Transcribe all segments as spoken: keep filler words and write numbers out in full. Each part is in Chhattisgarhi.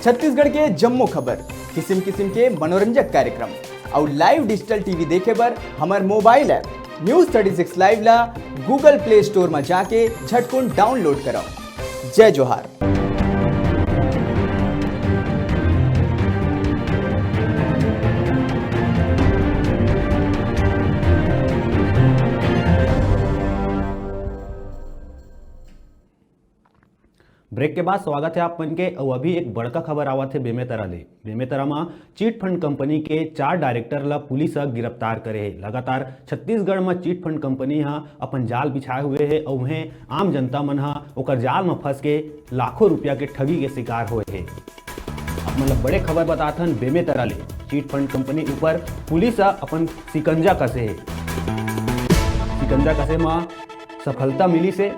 छत्तीसगढ़ के जम्मो खबर, किसिम किसिम के मनोरंजक कार्यक्रम अउ live digital T V देखे बर हमर mobile app News thirty six Live ला Google Play Store म जाके झटकुन download करव। जय जोहार। Break के बाद स्वागत हे आप मन के। अउ अभी एक बड़का खबर आवत हे बेमेतरा ले। बेमेतरा म चिट फंड कंपनी के चार डायरेक्टर ल पुलिस ह गिरफ्तार करे हे। लगातार छत्तीसगढ़ म चिट फंड कंपनी ह अपन जाल बिछाए हुए हे अउ उहें आम जनता मन ह ओकर जाल म फंस के लाखों रुपया के ठगी के शिकार होए हे। आप मन ल बड़े खबर बतात हन बेमेतरा ले। चिट फंड कंपनी ऊपर पुलिस ह अपन शिकंजा कसे हे। शिकंजा कसे म सफलता मिलिस हे।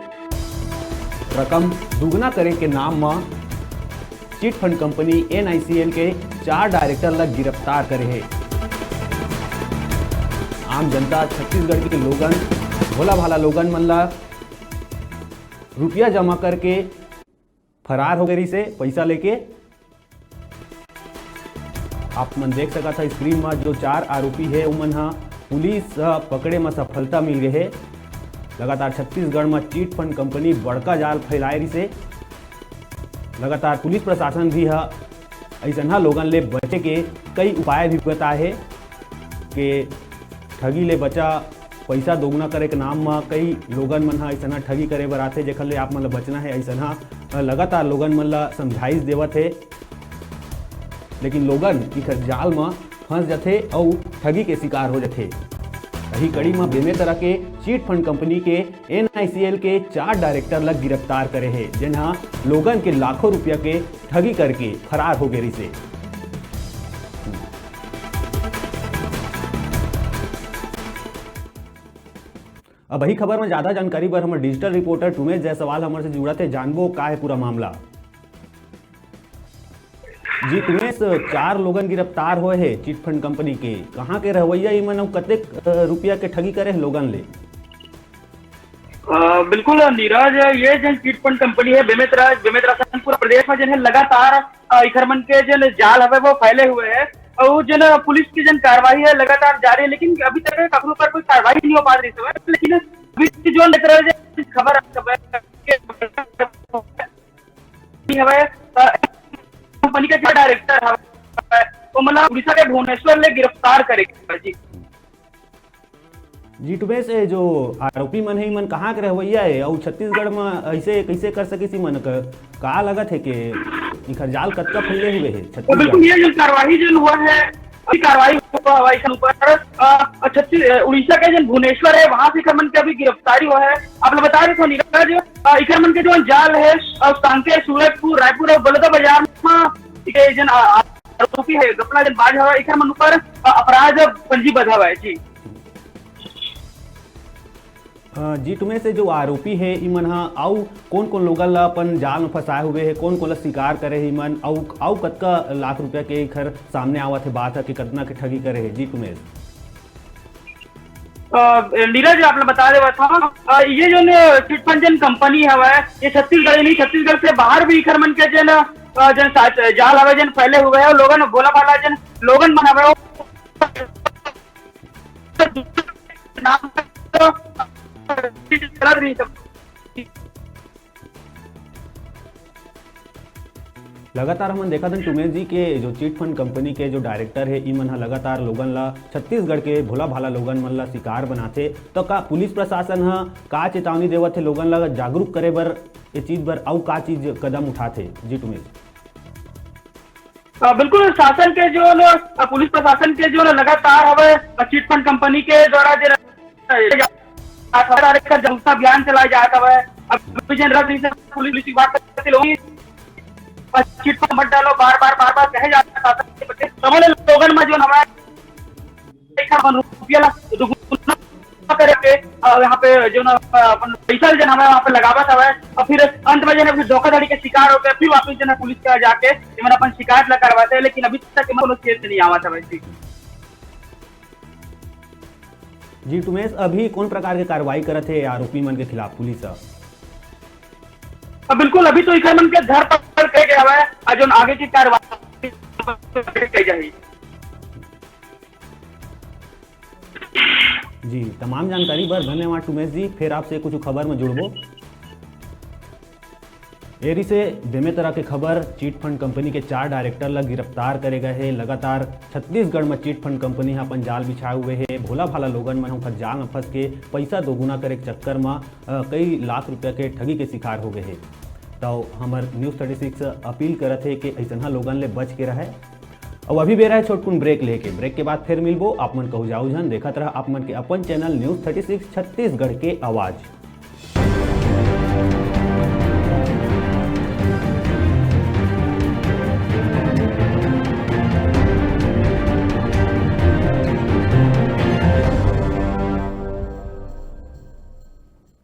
रकम दुगना करे के नाम म chit fund company N I C L के चार डायरेक्टर ल गिरफ्तार करे हे। आम जनता, छत्तीसगढ़ के लोगन, भोला भाला लोगन मन ल रुपया जमा करके फरार हो गे रिहिस हे, पैसा लेके। आप मन देख सकत ह screen म जो चार आरोपी हे, उमन ह पुलिस ह पकड़े म सफलता मिल गे हे। लगातार छत्तीसगढ़ म चिट फंड कंपनी बड़का जाल फैलाए रिहिस हे। लगातार पुलिस प्रशासन भी ह अइसनहा लोगन ले बचे के कई उपाय भी बताए हे के ठगी ले बचा, पैसा दोगुना करे के नाम म कई लोगन मन ह अइसनहा ठगी करे बर आथे, जेखर ले आप मन ल बचना हे। अइसनहा लगातार लोगन मन ल समझाइश देवत हे, लेकिन लोगन इखर जाल म फंस जथे अउ ठगी के शिकार हो जथे। यही कड़ी म बेमेतरा के चिट फंड कंपनी के N I C L के चार डायरेक्टर ल गिरफ्तार करे हे, जेन ह लोगन के लाखों रुपया के ठगी करके फरार हो गे रिहिस हे। अब यही खबर म ज्यादा जानकारी बर हमर digital reporter टुमेश जायसवाल हमर से जुड़त हे, जानबो का हे पूरा मामला। जी टुमेश, चार लोगन गिरफ्तार होए हे चिट फंड कंपनी के, कहाँ के रहवइया इमन अउ कतेक, अ, रुपया के ठगी करे हे लोगन ले? अ, बिल्कुल नीरज, ये जेन चिट फंड कंपनी हे बेमेतरा, बेमेतरा संग पूरा प्रदेश म जेन हे लगातार, अ, इखर मन के जेन जाल हवे वो फैले हुए हे अउ जेन पुलिस की जेन कार्रवाई हे लगातार जारी हे, लेकिन अभी तक कखरो पर कोई कार्रवाई नहीं हो पा रही है। लेकिन अभी जो बेमेतरा जेन खबर हवे, हवे, अ, कंपनी के जो डायरेक्टर हवे, वो मतलब उड़ीसा के भुवनेश्वर ले गिरफ्तार करे गे हवे। जी। जी टुमेश, ये जो आरोपी मन हे, इमन कहाँ के रहवइया हे अउ छत्तीसगढ़ म ऐसे कैसे कर सकिस इमन? क-, का लगत हे कि इखर जाल कतका फैले हुए हे तो छत्तीसगढ़ बिल्कुल, म? ये जो कार्रवाई जो हुआ है, अभी कार्रवाई हुआ है इस ऊपर, अ, छत्तीस-, अ, उड़ीसा के जो भुवनेश्वर है, वहां से इखर मन के अभी गिरफ्तारी हुआ है। आप लोग बता रहे थे नीरज, अ, इखर मन के जो जाल है, अ, कांकेर, सूरजपुर, रायपुर और बलौदाबाजार में ये जन, अ, आरोपी है, घपला जन बाज हवा, इखर मन ऊपर, अ, अपराध पंजीबद्ध हवा है। जी। अ, जी टुमेश, ये जो आरोपी हे, इमन ह अउ कोन-कोन लोगन ला अपन जाल म फंसाए हुए हे, कोन-कोन ला शिकार करे हे इमन, अउ, अउ कतका लाख रुपया के इखर सामने आवत हे बात ह कि कतना के ठगी करे हे? जी टुमेश। अ, नीरज, आप ला बता देवत हव, अ, ये जो न चिट फंड जन कंपनी हवय, ये छत्तीसगढ़ ही नहीं, छत्तीसगढ़ से बाहर भी इखर मन के जन, अ, जन साथ जाल हवय, जन फैले हुए हे, लोगन भोला भाला जन लोगन मन हवय, नाम तो चलत रही सब। लगातार हमन देखत हन टुमेश जी के जो चिट फंड कंपनी के जो डायरेक्टर हे, इमन ह लगातार लोगन ला, छत्तीसगढ़ के भोला भाला लोगन मन ला शिकार बनाथे। तो का पुलिस प्रशासन ह का चेतावनी देवत हे लोगन ला जागरूक करे बर, ये चीज बर अउ का चीज कदम उठाथे? जी टुमेश। अ, बिल्कुल, शासन के जो न, अ, पुलिस प्रशासन के जो न लगातार हवे, अ, चिट फंड कंपनी के द्वारा जे, अ, लगातार एक जागरूकता अभियान चलाए जात हवे। अब भी जन रख नहीं सकते, पुलिस, पुलिस की बात करते लोग, अ, चिट फंड मत डालो, बार बार, बार बार कहे जाता है शासन के बच्चे। समझ लो, लोगन में जो हमारे अपन रुपया ला दुगुना करके, अ, यहाँ पे जो ना, अ, अपन पैसा जन हमें वहाँ पे लगावत हवे और फिर अंत में जन फिर धोखाधड़ी के शिकार होके फिर वापस जन पुलिस के जाके इमन अपन शिकायत ला करवाते हैं, लेकिन अभी तक इमन कोनो केस नहीं आवत हवे। जी। जी टुमेश, अभी कौन प्रकार के कार्रवाई करत हे आरोपी मन के खिलाफ पुलिस ह? अब बिल्कुल, अभी तो इखर मन के धर पकड़ गया है और जो आगे की कार्रवाई की जाएगी। जी, तमाम जानकारी बर धन्यवाद उमेश जी। फिर आपसे कुछ खबर में जुड़बो। एरी से बेमेतरा के खबर, चिट फंड कंपनी के चार डायरेक्टर ला गिरफ्तार करे गए हे। लगातार छत्तीसगढ़ में चिट फंड कंपनी ह अपन जाल बिछाए हुए हे। भोला भाला लोगन मन ओखर जाल में फंस के पैसा दोगुना करे के चक्कर में, अ, कई लाख रुपया के ठगी के शिकार हो गए हे। तो हमर न्यूज़ थर्टी सिक्स अपील करत हे कि ऐसनहा लोगन ले बच के रहे। अब अभी बेरा है छोटकुन ब्रेक लेके, ब्रेक के बाद फिर मिलबो। आप मन कहू जाऊ झन, देखत रहा आप मन के अपन channel news thirty six Chhattisgarh के आवाज़।